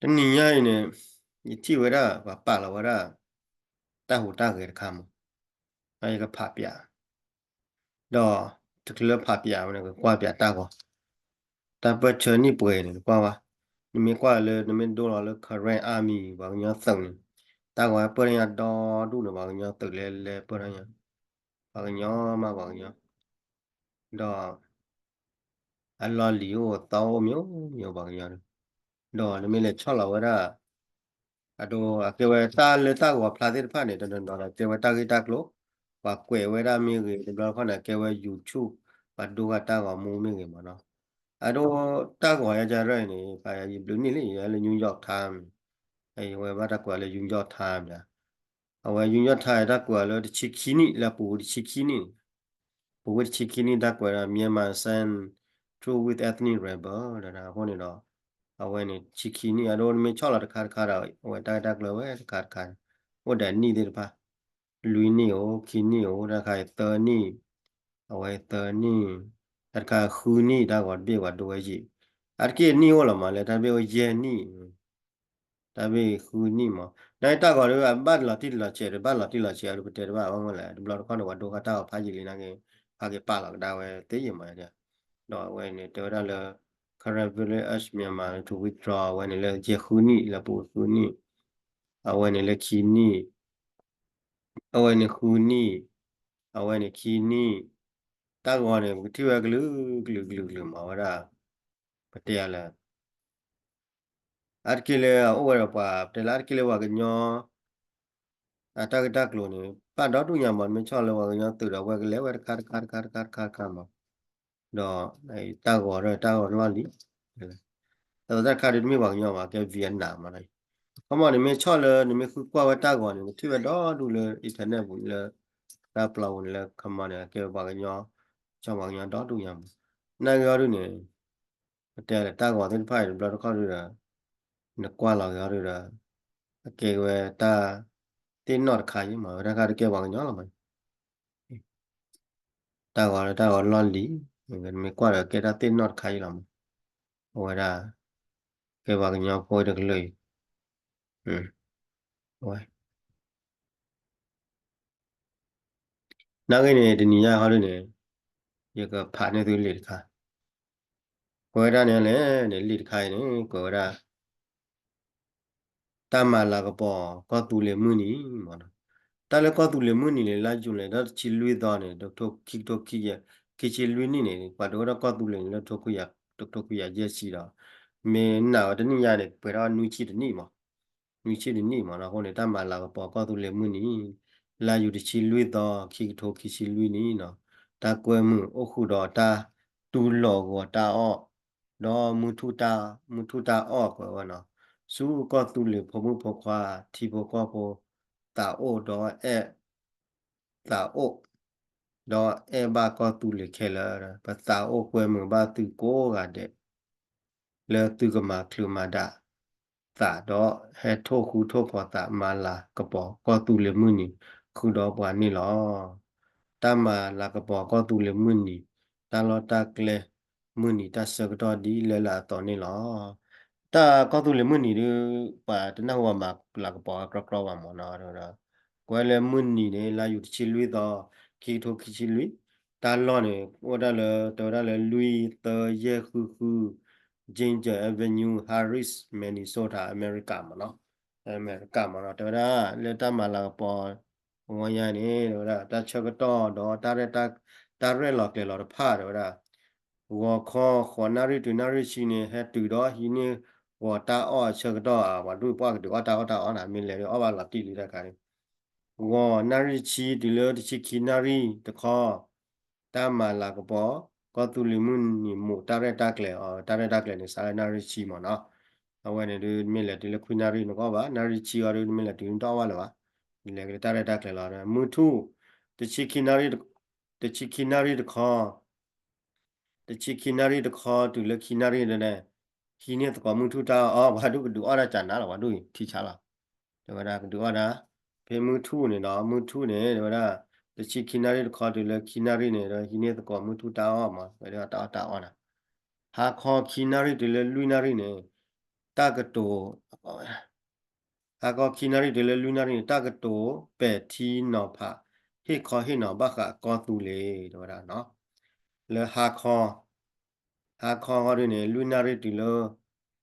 တနံၤညါအံၤန့ၣ် ယထံၣ်ဝဲဒၣ် ပှၤပာ်လီၤဝဲဒၣ် တၢ်ဟူးတၢ်ဂဲၤတခါမး, ယကဖးပျး, ဒီးတချုးလၢဖးပျးဝဲန့ၣ် ကကွၢ်ပျးတၢ်ဂီၤ, တၢ်ပၢၢ်ဆၢနံၣ်ပှဲၤန့ၣ် နကွၢ်ဝဲ, နမ့ၢ်ကွၢ်လၢ နမ့ၢ်ဒိလီၤလၢ Karen Army ပှၤကညီသုးန့ၣ်, တၢ်ဂီၤပၢၢ်တၢ်ညါဒီဒူၣ်န့ၣ် ပှၤကညီသုးလဲၤလဲၤပၢၢ်တၢ်ညါ, ပှၤကညီမးပှၤကညီ, ဒီး အလီၢ်လံၤအိၣ်သီအိၣ်မ့ၢ်အိၣ်မ့ၢ်အိၣ်ပှၤကညီန့ၣ်, ဒီးနမ့ၢ်လဲၤဆီၣ်လီၤဝဲဒၣ် အဒိ အကဲဝဲတၢ်လၢတၢ်ဂီၤဖျါသ့ၣ်တဖၣ်န့ၣ် တနီၤနီၤဒီးကဲဝဲတၢ်ဂ့ၢ်တၢ်ကျိၤ, ပှၤကွဲးဝဲဒၣ်မ့ၢ်ဂ့ၤ တဘျီတခီၣ်န့ၣ် ကဲဝဲ YouTube ပှၤဒိဂၤတၢ်ဂီၤမူမ့ၢ်ဂ့ၤမးနီၤ, အဒိ တၢ်ဂီၤယါကရၢၢ်န့ၣ် ပှၤယဘျုးနံၣ်လံ ယဲလၢ New York Times, အဝဲဘၣ်တၢ်ကွဲးလၢ New York Times ဒီး အဝဲ New York Times တၢ်ကွဲးလၢတဆံခံနံၣ် လၢပူၤဝံၤတဆံခံနံၣ်န့ၣ်, ပူၤဝံၤတဆံခံနံၣ်တၢ်ကွဲးဒီး Myanmar send troops with ethnic rebel ဒီးအဃိန့ၣ်ဒီး အဝဲန့ၣ်တဆံခံနံၣ် အဒိနမ့ၢ်ဆီၣ်လီၤတခါတခါဒီး အဝဲတၢ်ဂ့ၢ်တၢ်ကျိၤဝဲတခါတခါန့ၣ် အိၣ်ဒီးနံၣ်သ့ၣ်တဖၣ်, လွံၢ်နံၣ်အိၣ် ခံနံၣ်အိၣ် တၢ်တခါအံၤသၢနံၣ်, အဝဲသၢနံၣ်, တၢ်တခါဃုနံၣ် တၢ်ဂီၤတဘ့ၣ်ပှၤဒိဝဲယံာ်, အါတက့ၢ်နံၣ်အိၣ်လီၤမး လၢတၢ်တဘ့ၣ်အိၣ်ယဲၢ်နံၣ် တၢ်ဘ့ၣ်ဃုနံၣ်မး, နတၢ်ဂီၤဒီး အဘၣ်လီၤတံၢ်လီၤဆဲး တဘၣ်လီၤတံၢ်လီၤဆဲး အဒိပတဲတဘၣ်အီၤမ့ၢ်လဲၣ် တဘျီတခီၣ်န့ၣ် ပှၤဒိဃာ်တၢ်ဂီၤဖးယံာ်လံနာ်က့, ဖးက့ၤပာ်လီၤကဒါဝဲသ့ယံာ်မး, ဒီးအဝဲန့ၣ် တဲဝဲဒၣ်လၢ Karen Village Myanmar ထူဝံတြီ အဝဲန့ၣ်လၢယဲၢ်ဃုနံၣ် လၢပူၤဃုနံၣ်, အဝဲန့ၣ်လၢခံနံၣ်, အဝဲန့ၣ်ဃုနံၣ်, အဝဲန့ၣ်ခံနံၣ်, တၢ်ဂီၤန့ၣ် ပကထံၣ်ဝဲကလုာ်ကလုာ်ကလုာ်ကလုာ်မးဝဲဒၣ်, ပတဲယၤလၢ အါတက့ၢ်လၢအအိၣ်ဝဲဒီးပှၤ ပတဲလၢအါတက့ၢ်လၢပှၤကညီ အတၢ်ဂ့ၢ်တၢ်ကျိၤန့ၣ် ပာ်ဒီဒူၣ်ညါမး နမ့ၢ်ဆီၣ်လၢပှၤကညီသုးဒီး အဝဲကလဲၤဝဲတခါတခါတခါတခါတခါတခါမး, ဒီးတၢ်ဂီၤဒီးတၢ်ဂီၤလီၢ်လံၤ, တၢ်ဂီၤတၢ်တခါဒုးတမ့ၢ်ပှၤကညီမး ကဲ Vietnam မးနီၤ, ခီမီန့ၣ်မ့ၢ်ဆီၣ်လၢ နမ့ၢ်ဃုကွၢ်ဝဲတၢ်ဂီၤန့ၣ် နထံၣ်ဝဲဒီဒူၣ်လၢ internet ပူၤလၢ တၢ်ပျီပူၤန့ၣ်လၢ ခီမီန့ၣ် ကဲဝဲပှၤကညီ, ဆီၣ်ပှၤကညီဒီဒူၣ်ညါမး, နာ်က့အီၤဒုးန့ၣ် ပတဲလၢတၢ်ဂီၤသ့ၣ်တဖၣ်အံၤတဘျီတခီၣ်ဒုးဒီး နကွၢ်လီၤက့ၤအီၤဒုးဒီး အကဲဝဲတၢ်သ့ၣ်နီၣ်တခါအံၤမး ဝဲဒၣ်တခါတကဲပှၤကညီလီၤမး, တၢ်ဂီၤလၢတၢ်ဂီၤလီၢ်လံၤ, နမ့ၢ်ကွၢ်ဒီးကဲတၢ်သ့ၣ်နီၣ်တခါအံၤလီၤမး, အဝဲဒၣ် ကဲပှၤကညီဖိတကလုာ်အံၤ, ဝဲ နာ်က့န့ၣ် တနံၤညါဟီဒုးန့ၣ် ယကဖးန့ၢ်သုလံာ်တခါ, ကွဲးဝဲဒၣ်န့ၣ်လဲၣ်န့ၣ် လံာ်တခါအံၤန့ၣ် ကွဲးဝဲဒၣ် တၢ်မၤလၤကပီၤကီၢ်သူလ့ၤမုၢ်နံၤမးနီၤ, တၢ်လၢကီၢ်သူလ့ၤမုၢ်နံၤန့ၣ် လါယူၤလံဒီးတဆံလွံၢ်သီန့ၣ် ခံကထိခံဆံလွံၢ်နံၣ်န့ၣ် ပှၤဒိဝဲဒၣ်ကီၢ်သူလ့ၤန့ၣ်လၢထိခွံကယၤ, တကထိခွံကယၤယဲၢ်ဆံဒီး မ့ၢ်နာ်ဝဲတနံၣ်ညါန့ၣ် ပှဲၤထီၣ်နွံဆံတနံၣ်မး နွံဆံတနံၣ်မးနီၤ, အဃိန့ၣ် တၢ်မၤလၤကပီၤကီၢ်သူလ့ၤမုၢ်နံၤ, လါယူၤတဆံလွံၢ်သီ ခံကထိခံဆံလွံၢ်နံၣ်နီၤ, တၢ်ကွဲမုာ်အိၣ်ဃုာ်ဒီးတၢ်တူၢ်လိာ်ဂီၤတၢ်အီၣ်, ဒီးမုၢ်ထူၣ်တၢ်, မုၢ်ထူၣ်တၢ်အီၣ်ကွဲးဝဲနီၤ, ဆူကီၢ်သူလ့ၤဖိမုၣ်ဖိခွါ ထံဖိကီၢ်ဖိ သးအိၣ်ဒီးအဲၣ် သးအိၣ်, ဒီးအဲၣ်ဘၣ်ကီၢ်သူလ့ၤခဲလၢာ်, ပသးအိၣ်ကွဲမုာ်ဘၣ်သုကိးဂၤဒဲး လၢသုကမၤချုးမၤဒၣ်သးဒီး ဟဲထိၣ်ဃူထိၣ်ဖိးသးမၤလၤကပီၤကီၢ်သူလ့ၤမုၢ်နံၤဃုာ်ဒီးပှၤန့ၣ်လီၤ. တၢ်မၤလၤကပီၤကီၢ်သူလ့ၤမုၢ်နံၤ တၢ်လီၢ်တၢ်ကျဲမုၢ်နံၤတၢ်ဆၢကတီၢ်ဒ်လၢလာ်အသိးန့ၣ်လီၤ. တၢ်ကီၢ်သူလ့ၤမုၢ်နံၤဒုး ပှၤတနၢ်ဟူဘၣ်မၤလၤကပီၤအါကျီကျီဘၣ်မးနီၤ, ကွဲးလၢမုၢ်နံၤန့ၣ် လါယူၤတဆံလွံၢ်သီ ခံကထိခံဆံလွံၢ်, တၢ်လီၢ်န့ၣ် အိၣ်ဝဲဒၣ်လၢ တဲဝဲဒၣ်လၢ လွံၢ်သၢယဲၢ်ဃုဃု Ginger Avenue, Harris, Minnesota, အမဲရကၤမးနီၤ, အမဲရကၤမးနီၤ, တဲဝဲဒၣ်လၢတၢ်မၤလၤကပီၤ အဝဲညါန့ၣ် တဲဝဲဒၣ် တၢ်ဆၢကတီၢ်ဒီး တၢ်ရဲၣ်လီၤကျဲၤလီၤတဖၣ် တဲဝဲဒၣ် ဂီၤခီ ဃိးနၣ်ရံၣ်တုၤနၣ်ရံၣ်ဆံန့ၣ် ဟဲတုၤဒီးဟံးန့ၢ်ဂီၤတၢ်အီၣ်အဆၢကတီၢ်ဧါ, ပှၤဒူၣ်ပှၢ်ကဒုးအီၣ်တၢ်အီၣ်တၢ်အီနၤ, မ့ၢ်လဲၤဒုးအီၣ်ဘၣ်လီၤတံၢ်လံတၢ်ခါန့ၣ်, ဂီၤနၣ်ရံၣ်ဆံတုၤလၢတဆံခံနၣ်ရံၣ်တခီ တၢ်မၤလၤကပီၤ ကီၢ်သူလ့ၤမုၢ်နံၤမိၢ်တၢ်ရဲၣ်တၢ်ကျဲၤအီၤ, တၢ်ရဲၣ်တၢ်ကျဲၤန့ၣ် စးလၢနၣ်ရံၣ်ဆံမးနီၤ, အဝဲန့ၣ်ဒုး မ့ၢ်လဲၤတုၤလၢခွံနၣ်ရံၣ်နကအီၣ်ဘၣ်, နၣ်ရံၣ်ဆံအီၤဒုး နမ့ၢ်လဲၤတုၤနတအီၣ်ဘၣ်လၢၤဘၣ်, လဲၤက့ၤလၢတၢ်ရဲၣ်တၢ်ကျဲၤလီၤ, မုၢ်ထူၣ် တဆံခံနၣ်ရံၣ်, တဆံခံနၣ်ရံၣ်တခီ တဆံခံနၣ်ရံၣ်တခီတုၤလၢခံနၣ်ရံၣ်ဒၣ်န့ၣ်, ဟံးန့ၢ်သကိးမုၢ်ထူၣ်တၢ်အီၣ်, ပှၤဒူၣ်ကဒုးအီၣ်တၢ်ကနၤလီၤ, ပှၤဒူၣ်ထံဆါလီၤ, တဲဝဲဒၣ်ကဒုးအီၣ်ဒၣ်, ဖဲမုၢ်ထူၣ်န့ၣ်ဒီး မုၢ်ထူၣ်န့ၣ် တဲဝဲဒၣ်, တဆံခံနၣ်ရံၣ်တခီတုၤလၢခံနၣ်ရံၣ်န့ၣ်ဒီး ဟံးန့ၢ်သကိးမုၢ်ထူၣ်တၢ်အီၣ်မး, ဝဲဒၣ်တၢ်အီၣ်တၢ်အီနၤ, ဟါခီခံနၣ်ရံၣ်တုၤလၢလွံၢ်နၣ်ရံၣ်န့ၣ်, တၢ်ကတိၤ ဟါခီခံနၣ်ရံၣ်တုၤလၢလွံၢ်နၣ်ရံၣ်န့ၣ် တၢ်ကတိၤပဲာ်ထံနီၤဖး ဟ့ၣ်ခီဟ့ၣ်နီၤဘၣ်ဃးကီၢ်သူလ့ၤ တဲဝဲဒၣ်နီၤ. လၢဟါခီ ဟါခီဃီဒုန့ၣ် လွံၢ်နၣ်ရံၣ်တုၤလၢ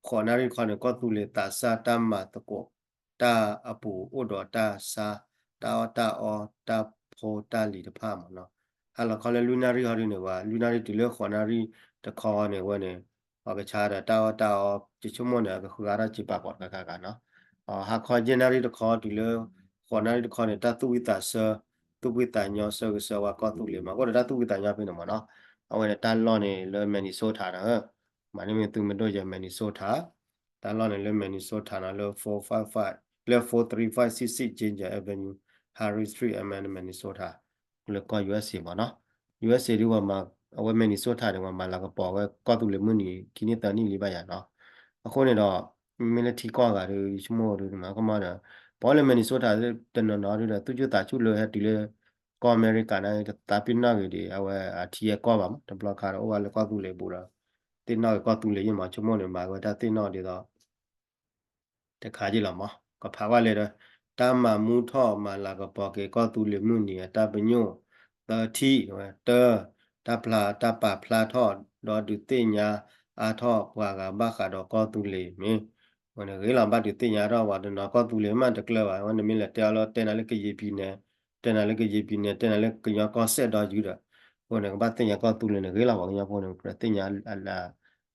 ဃိးနၣ်ရံၣ်ခီန့ၣ် ကီၢ်သူလ့ၤသးစၢ်တၢ်မၤသကိး တၢ်အပူၤအိၣ်ဒီးတၢ်ဆါ တၢ်အီၣ်တၢ်အီ တၢ်ဖိတၢ်လံၤတဖၣ်မ့ၢ်နီၤ. ဟါလီၤခီလၢလွံၢ်နၣ်ရံၣ်ဃီဒုန့ၣ် ဝဲလွံၢ်နၣ်ရံၣ်တုၤလၢဃိးနၣ်ရံၣ်တခီန့ၣ် ဝဲန့ၣ် ပှၤကဆါဒီးတၢ်အီၣ်တၢ်အီ ယဆိကမိၣ်န့ၣ် အကဃုအါထီၣ်စံးပာ်ကီးတခါခါနီၤ. ဟါခီယဲၢ်နၣ်ရံၣ်တခီတုၤလၢ ဃိးနၣ်ရံၣ်တခီန့ၣ် တၢ်သူၣ်ဝံၣ်သးဆၢ သူၣ်ဖှံသးညီဆၢဂ့ၤဆၢဝါကီၢ်သူလ့ၤမ့ၢ် အိၣ်ဒီးတၢ်သူၣ်ဖှံသးညီဖဲန့ၣ်မ့ၢ်နီၤ. အဝဲန့ၣ်တၢ်လီၢ်န့ၣ်လၢ Minnesota နီၤ မၤန့ၢ်မ့ၢ်သုမ့ၢ်ဒိၣ်ယဲ Minnesota တၢ်လီၢ်န့ၣ်လၢ Minnesota နီၤ လၢ four five five လၢ four three five six six Ginger Avenue, Harris Street, Amherst, Minnesota လၢကီၢ် U S A မ့ၢ်နီၤ. U S A ဒ်ပှၤမၤ အဝဲ Minnesota န့ၣ် ပှၤမၤလၤကပီၤဝဲကီၢ်သူလ့ၤမုၢ်နံၤခံနံၣ်သၢနံၣ်လံဘၣ်ယၤနီၤ. အဃိန့ၣ်ဒီး မ့ၢ်လၢထံကီၢ်ဂၤဒီး ယဆိကမိၣ်ဒ်န့ၣ်မ့ၢ် ကမၣ်ဒီး ပှၤလၢ Minnesota တနီၤနီၤဒ်ဒီး သူၣ်ဆူၣ်သးဆူၣ်လၢဟဲတုၤလၢ ကီၢ်အမဲရကၤန့ၣ် တသးပ့ၤနီၣ်ဂ့ၤဒံး အဝဲအထံအကီၢ်ဘၣ်မ့ၢ် တဘျီခါဒီးအိၣ်ဝဲလၢကီၢ်သူလ့ၤပူၤဒီး သ့ၣ်နီၣ်ဂ့ၤကီၢ်သူလ့ၤယ့ၢ်မ့ၢ် ဆိကမိၣ်န့ၣ် မၤဝဲတၢ်သ့ၣ်နီၣ်ဒ်သိး တခါယ့ၢ်လီၤမ့ၢ် ကဖးဝဲလဲၣ်ဒီး တၢ်မၤမူထီၣ်မၤလၤကပီၤက့ၤကီၢ်သူလ့ၤမုၢ်နံၤအတၢ်ပညိၣ် သၢထံၣ်ဝဲ တၢ တၢ်ဖျါတၢ်ပာ်ဖျါထီၣ် ဒီးဒုးသ့ၣ်ညါအါထီၣ်ပှၤဂၤဘၣ်ဃးဒီးကီၢ်သူလ့ၤမ့ၢ် ဝဲန့ၣ်ဂ့ၤလီၤ ဘၣ်ဒုးသ့ၣ်ညါထီၣ်ပှၤတနီၤ ကီၢ်သူလ့ၤမ့ၢ်တကျၢၤဘၣ် ဝဲန့ၣ်မ့ၢ်လဲၤတဲအီၤလၢတဲနၤလၢကယံၤပံၤနဲ တဲနၤလၢကယံၤပံၤနဲ တဲနၤလၢကညီကီၢ်စဲၣ်ဒီးယုၢ်ဒီး အဃိန့ၣ်ကဘၣ်သ့ၣ်ညါကီၢ်သူလ့ၤန့ၣ်ဂ့ၤလီၤ ပှၤကညီဖိန့ၣ် သ့ၣ်ညါ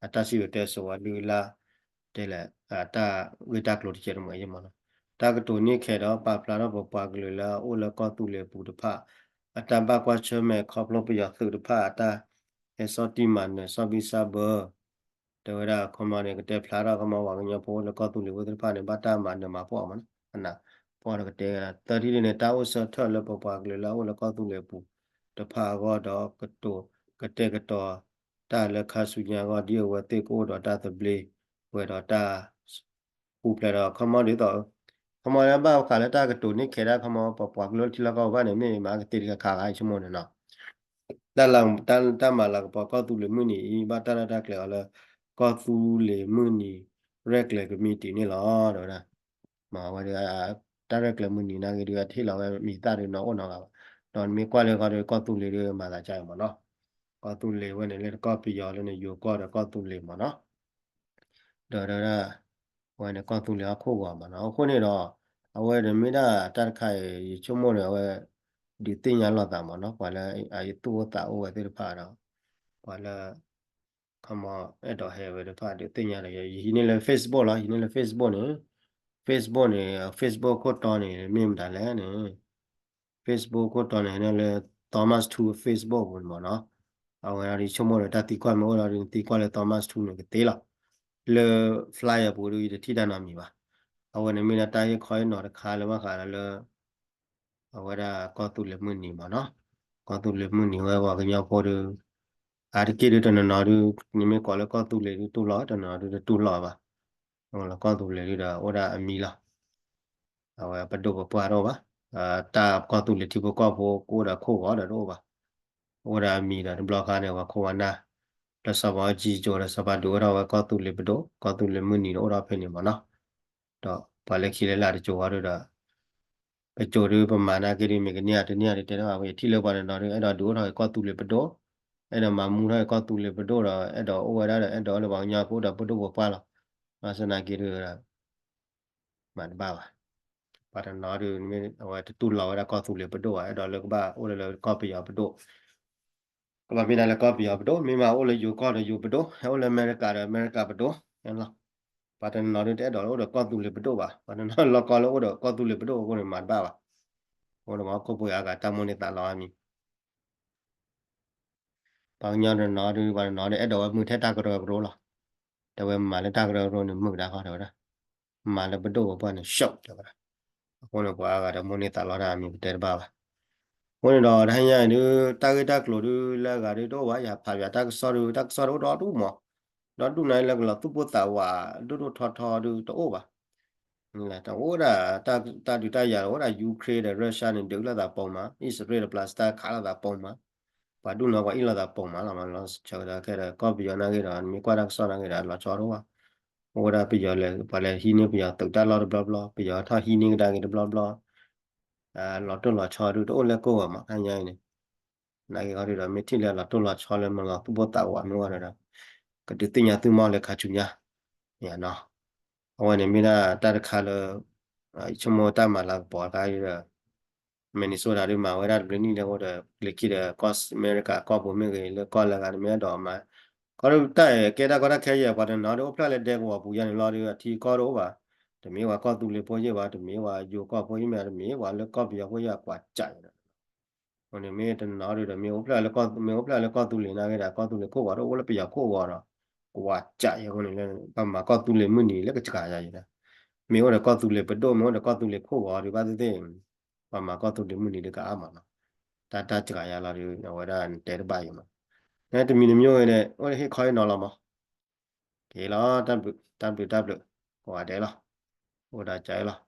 အတၢ်စံၣ်စိၤတဲစိၤဝဲဒုးလၢ တဲလဲၣ် တၢ်ဂ့ၢ်တၢ်ကျိၤတကဲးတမှဲးယ့ၢ်မ့ၢ်နီၤ. တၢ်ကတိၤန့ၢ်ခဲဒီးပာ်ဖျါထီၣ်ပပှၤကလုာ်လၢအအိၣ်လၢကီၢ်သူလ့ၤအပူၤတဖၣ် အတၢ်ဘၣ်ကွၢ်ဆၢၣ်မဲာ်ခီဖျိပယီၤသုးတဖၣ်အတၢ်ဟဲဆီၣ်တံၢ်မၤနၢၤဆီၣ်ဘံၣ်ဆီၣ်ဘၢ တဲဝဲဒၣ်ခီမီန့ၣ် ကတဲဖျါထီၣ်ခီမီပှၤကညီဖိအိၣ်လၢကီၢ်သူလ့ၤဖိသ့ၣ်တဖၣ်န့ၣ် ဘၣ်တၢ်မၤနၢၤမၤဖှီၣ်အီၤမ့ၢ်နီၤ အနၢ်ပီၢ်တကတဲဝဲဒၣ် သၢထံၣ်ဒ်န့ၣ် တၢ်အိၣ်ဆၢထၢၣ်လၢပပှၤကလုာ်လၢအအိၣ်လၢကီၢ်သူလ့ၤအပူၤတဖၣ်အဂီၢ်ဒီး ကတိၤကတဲာ်ကတီၤ တၢ်လၢခါဆူညါအဂီၢ် ဒ်အဝဲသ့ၣ်ကအိၣ်ဒီးတၢ်သဘျ့ဝဲဒီးတၢ် ပူၤဖျဲးဒီးခီမီဒ်သိး ခီမီလၢဘၣ်ဃးလၢတၢ်ကတိၤန့ၢ်ခဲဒၣ်ခီမီပပှၤကလုာ်ထံလီၢ်ကီၢ်ပူၤဘၣ်န့ၣ် မ့ၢ်မၤကသ့တခါခါဂၤဆိကမိၣ်န့ၣ်နီၤ တၢ်လၢ တၢ် တၢ်မၤလၤကပီၤကီၢ်သူလ့ၤမုၢ်နံၤအံၤ ဘၣ်တၢ်ရဲၣ်တၢ်ကျဲၤအီၤလၢ ကီၢ်သူလ့ၤမုၢ်နံၤ ရဲၣ်ကျဲၤကမံးတံာ်န့ၣ်လီၤ တဲဝဲဒၣ် မ့ၢ်ဝဲဒၣ် တၢ်ရဲၣ်ကျဲၤမုၢ်နံၤနာ်က့ဒုး အတဟ့ၣ်လီၤဝဲမံၤသၣ်ဒုးနီၢ်အိၣ်နီတဂၤဘၣ် ဒီးနမ့ၢ်ကွၢ်လၢခီဒီး ကီၢ်သူလ့ၤဒုးမၤသးကါအံၤမ့ၢ်နီၤ ကီၢ်သူလ့ၤဝဲန့ၣ်လၢကီၢ်ပယီၤလၢန့ၣ် ယိၤကီၢ်ဒီးကီၢ်သူလ့ၤမ့ၢ်နီၤ ဒီးတဲဝဲဒၣ် အဝဲန့ၣ်ကီၢ်သူလ့ၤဟီၣ်ခိၣ်ဂီၤမ့ၢ်နီၤ အဃိန့ၣ်ဒီး အဝဲန့ၣ်မ့ၢ်ဒၣ်တၢ်တခါအံၤ ယဆိကမိၣ်န့ၣ် အဝဲ ဒုးသ့ၣ်ညါလိာ်သးမ့ၢ်နီၤ ပှၤလၢအသူၣ်အိၣ်သးအိၣ်ဝဲသ့ၣ်တဖၣ်ဒီး ပှၤလၢ ခီမီအဲၣ်ဒိးဟဲဝဲတဖၣ်ဒုးသ့ၣ်ညါဒီး ယဟံးန့ၢ်လၢ Facebook လီၤ ဟံးန့ၢ်လၢ Facebook န့ၣ် Facebook န့ၣ် Facebook ခိၣ်တီန့ၣ် မ့ၢ်မတၤလဲၣ်န့ၣ် Facebook ခိၣ်တီန့ၣ် ဟဲန့ၢ်လၢ Thomas Thu Facebook ပူၤန့ၣ်မ့ၢ်နီၤ အဝဲဒၣ်ဒုးဆိကမိၣ်ဒီး တၢ်သံကွၢ်မ့ၢ်အိၣ်ဒီးဒုး နသံကွၢ်လၢ Thomas Thu န့ၣ်ကသ့လီၤ လၢ flyer ပူၤဒုး ယတထံၣ်တၢ်နီတမံၤဘၣ် အဝဲန့ၣ်မ့ၢ်ဒၣ်တၢ်ဟ့ၣ်ခီဟ့ၣ်နီၤတခါလၢဘၣ်ဃးဒီးလၢ အဝဲဒၣ်ကီၢ်သူလ့ၤမုၢ်နံၤမ့ၢ်နီၤ ကီၢ်သူလ့ၤမုၢ်နံၤဝဲပှၤကညီဖိဒုး အါတက့ၢ်ဒုးတနီၤနီၤဒုး နမ့ၢ်ကိးလၢကီၢ်သူလ့ၤဒုးတူၢ်လိာ် တနီၤနီၤဒုးတတူၢ်လိာ်ဘၣ် လၢကီၢ်သူလ့ၤဒုးဒီးအိၣ်ဒၣ်အမံၤလီၤ အဝဲပဒိၣ်ပပှၢ်တအိၣ်ဘၣ် တၢ်ကီၢ်သူလ့ၤထံဖိကီၢ်ဖိကအိၣ်ဒီးခိၣ်ဂီၤဒီးတအိၣ်ဘၣ် အိၣ်ဒီးအမံၤဒီးတဘျီခါန့ၣ် ပှၤခိၣ်ပှၤနၢ် လၢစီၤဘးအူကၠံကၠိဒီးစီၤပၤဒုးအိၣ်ထီၣ်ဝဲကီၢ်သူလ့ၤပဒိၣ် ကီၢ်သူလ့ၤမုၢ်နံၤဒီးအိၣ်ထီၣ်ဖဲန့ၣ်မ့ၢ်နီၤ ဒီးပှၤလၢခံလၢလာ်တကၠိဝဲဒုးဒီး ပကၠိဒုးပမၤနာ်က့ဒုး မ့ၢ်ကန့ၢ်အတန့ၢ်အတတဲတဘၣ် ယထံၣ်လၢပှၤတနီၤဒုး အဲၣ်ဒိးဒုးအိၣ်ထီၣ်က့ၤကီၢ်သူလ့ၤပဒိၣ် အဲၣ်ဒိးမၤမူထီၣ်က့ၤကီၢ်သူလ့ၤပဒိၣ်ဒီး အဲၣ်ဒိးအိၣ်ဝဲဒၣ်ဒီး အဲၣ်ဒိးလၢပှၤကညီဖိဒီးပဒိၣ်ပပှၢ်လီၤ ဘၣ်ဆၣ်နာ်က့ဒုး မၤတဘၣ်ဘၣ် ပှၤတနီၤဒုး မ့ၢ်အဝဲတတူၢ်လိာ်ဝဲဒၣ်ကီၢ်သူလ့ၤပဒိၣ်ဘၣ် အဲၣ်ဒိးလၢကဘၣ်အိၣ်လၢလၢကီၢ်ပယီၤပဒိၣ် ကဘၣ်မ့ၢ်ဒၣ်လၢကီၢ်ပယီၤပဒိၣ် မ့ၢ်မးအိၣ်လၢယိၤကီၢ်ဒီးယိၤပဒိၣ် ဟဲအိၣ်လၢအမဲရကၤဒီးအမဲရကၤပဒိၣ် လီၤ ပှၤတနီၤဒုးတအဲၣ်ဒိးလၢအိၣ်ဒီးကီၢ်သူလ့ၤပဒိၣ်ဘၣ် ပှၤတနီၤလီၢ်ကီလၢအိၣ်ဒီးကီၢ်သူလ့ၤပဒိၣ်အဃိန့ၣ်မၤတဘၣ်ဘၣ် အဃိန့ၣ်ပှၤဟီၣ်ခိၣ်ဖိအါဂၤတၢ်မိၣ်န့ၢ်သးလီအါမံၤ ပှၤကညီတနီၤဒုး ပှၤတနီၤဒုး အဲၣ်ဒိးဝဲမုာ်ထဲတၢ်ကရၢကရိလီၤ. တဲဝဲမၤလၢတၢ်ကရၢကရိန့ၣ် မုာ်ကဒါဃီတဲဝဲဒၣ်, မၤလၢပဒိၣ်ပပှၢ်န့ၣ် ရှုံး တဲဝဲဒၣ်. အဃိန့ၣ် ပှၤအါဂၤဒီးမိၣ်န့ၢ်သးလီတၢ်အမံၤ ပတဲတဘၣ်ဘၣ်. အဃိန့ၣ်ဒီး တဟါညါအံၤဒုး တၢ်ဂ့ၢ်တၢ်ကျိၤဒုး လၢအဂၤဒုးတအိၣ်ဘၣ်, ယဟးဖးဘၣ်တၢ်ကစီၣ်ဒုး တၢ်ကစီၣ်ဒုးအိၣ်ဒီဒူၣ်မး, ဒီဒူၣ်န့ၣ်လၢကလီၤသူၣ်ပိၢ်သးဝး ဒိၣ်ဒိၣ်ထီထီဒုးတအိၣ်ဘၣ်. အိၣ်ဒၣ် တၢ်ဒုးတၢ်ယၤဒီး အိၣ်ဒၣ် Ukraine ဒီး Russia န့ၣ် ဒုးလိာ်သးပိာ်မး, အံၣ်စရ့လးဒီး Palestine ခးလိာ်သးပိာ်မး, ပှၤဒူၣ်န့ၣ် ပှၤအံၣ်လိာ်သးပိာ်မးလီၤ. လီၤဆီကဒီးခဲဒီး ကီၢ်ပယီၤနာ်က့ဒီး နမ့ၢ်ကွၢ်တၢ်ကစီၣ်နာ်က့ဒီး လီၤဆီတအိၣ်ဘၣ်. အိၣ်ဝဲဒၣ်ပယီၤလဲၤ ပှၤလဲၤဟံးန့ၢ်ပယီၤသုးတၢ်လီၢ်တဘျီဘျီ ပယီၤထီၣ်ဟံးန့ၢ်ကဒါက့ၤတဘျီဘျီ လီၤတိၢ်လီၤဆီဒုးတအိၣ်လၢကိၢ်ဂီၤမး ခါညါအံၤန့ၣ် နာ်က့ၤခီဒုးဒီးမ့ၢ်ထံၣ်လၢလီၤတိၢ်လီၤဆီလၢမၤလီၤသူၣ်ဘိသးဝးမ့ၢ်ဝဲဒီး ကဒုးသ့ၣ်ညါသုမီၢ်လၢခါဆူညါ ယနီၤ အဝဲန့ၣ်မ့ၢ်ဒၣ်တၢ်တခါလၢ ယဆိကမိၣ်တၢ်မၤလၤကပီၤတခါဒီး Minnesota ဒုးမၤဝဲဒၣ်တဘျုးနံၣ်လၢအိၣ်ဒီး လၢခံဒီးကီၢ်အမဲရကၤကီၢ်ပူၤမ့ၢ်ဂ့ၤ လၢကီၢ်လၢဂၤန့ၣ်မ့ၢ်အဲၣ်ဒိးမၤ ခီဒုးတၢ်အဲၣ်ကဲတၢ်ကီတၢ်ခဲယဲၢ် ပှၤတနီၤဒုးအိၣ်ဖျဲၣ်လၢဒဲကဝီၤပူၤယါန့ၣ်လီၤဒီး အထံကီၢ်တအိၣ်ဘၣ် တမ့ၢ်ဝဲကီၢ်သူလ့ၤဖိယဲၢ်ဘၣ် တမ့ၢ်ဝဲယိၤကီၢ်ဖိယဲၢ်မ့ၢ် တမ့ၢ်ဝဲလၢကီၢ်ပယီၤဖိယဲၢ်ကွၢ်ကးယဲၢ်ဒီး အဃိန့ၣ်မ့ၢ်တနီၤဒုးဒီး မ့ၢ်အိၣ်ဖျဲၣ်လၢကီၢ်သူလ့ၤနာ်က့ဒီး ကီၢ်သူလ့ၤခိၣ်ဂီၤတအိၣ်လၢပယီၤခိၣ်ဂီၤဒီး ကွၢ်ကးယဲၢ်အဃိန့ၣ်လၢ ပမၤကီၢ်သူလ့ၤမုၢ်နံၤလၢကစှၤယၤယဲၢ်ဒီး မ့ၢ်အိၣ်ဒီးကီၢ်သူလ့ၤပဒိၣ် မ့ၢ်အိၣ်ဒီးကီၢ်သူလ့ၤခိၣ်ဂီၤဒုးဘၣ်သ့ၣ်သ့ၣ် ပမၤကီၢ်သူလ့ၤမုၢ်နံၤဒုးကအါမးနီၤ တၢ်တၢ်စှၤယၤလီၤဒုး အဝဲဒၣ်နတဲတဘၣ်ယဲၢ်မး နတမံၤတမံၤဝဲန့ၣ် အိၣ်ဒီးဟ့ၣ်ခီဟ့ၣ်နီၤလီၤမး က့ၤလီၤ တၢ်ဘျုးတၢ်ဘျုး ကိးဂၤဒဲးလီၤ အိၣ်ဒၣ်ကးလီၤ